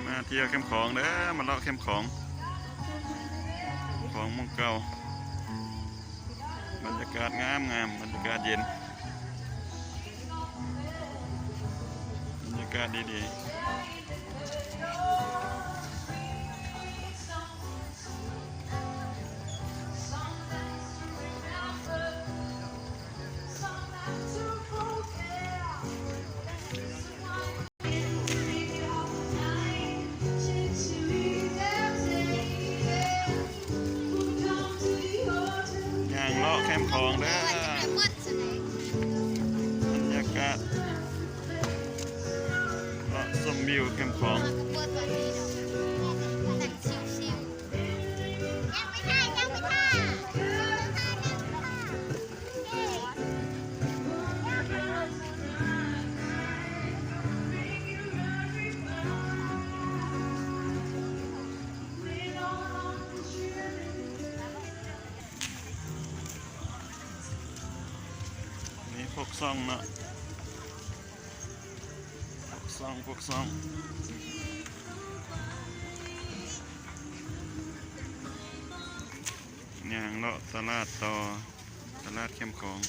ມາທ່ຽວແຄມຂອງເດີ ມາເລາະແຄມຂອງ ຂອງໝ່ອງເກົ່າ. ບັນຍາກາດງາມໆ ບັນຍາກາດເຢັນ ບັນຍາກາດດີໆ. ຍ່າງເລາະແຄມຂອງເດີ ບັນຍາກາດ ເລາະຊົມວິວແຄມຂອງ. ນີ້ພວກຊ່ອງເນາະ ພວກຊ່ອງ ພວກຊ່ອງ ຍ່າງເລາະຕະຫຼາດຕໍ່ ຕະຫຼາດແຄມຂອງ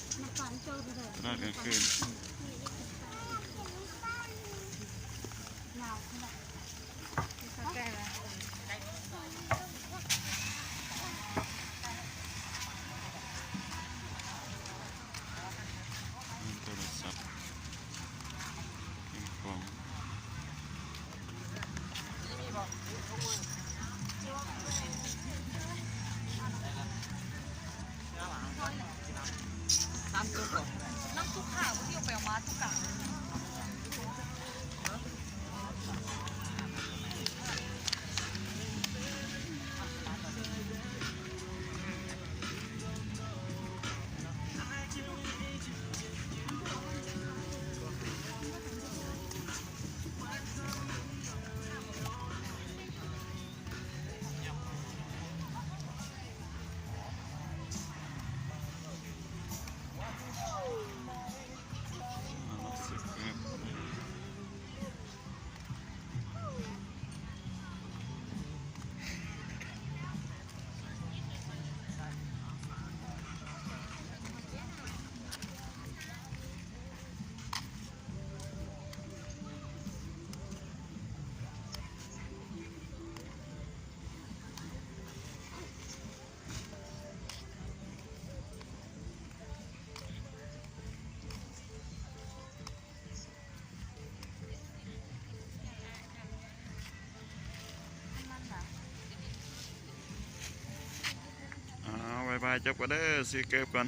ຕະຫຼາດກາງຄືນ. ໂທລະສັບ ແຄມຂອງ. ອ້າວ ບາຍບາຍ ຈົບກ່ອນເດີ ຊື້ເກີບກ່ອນ.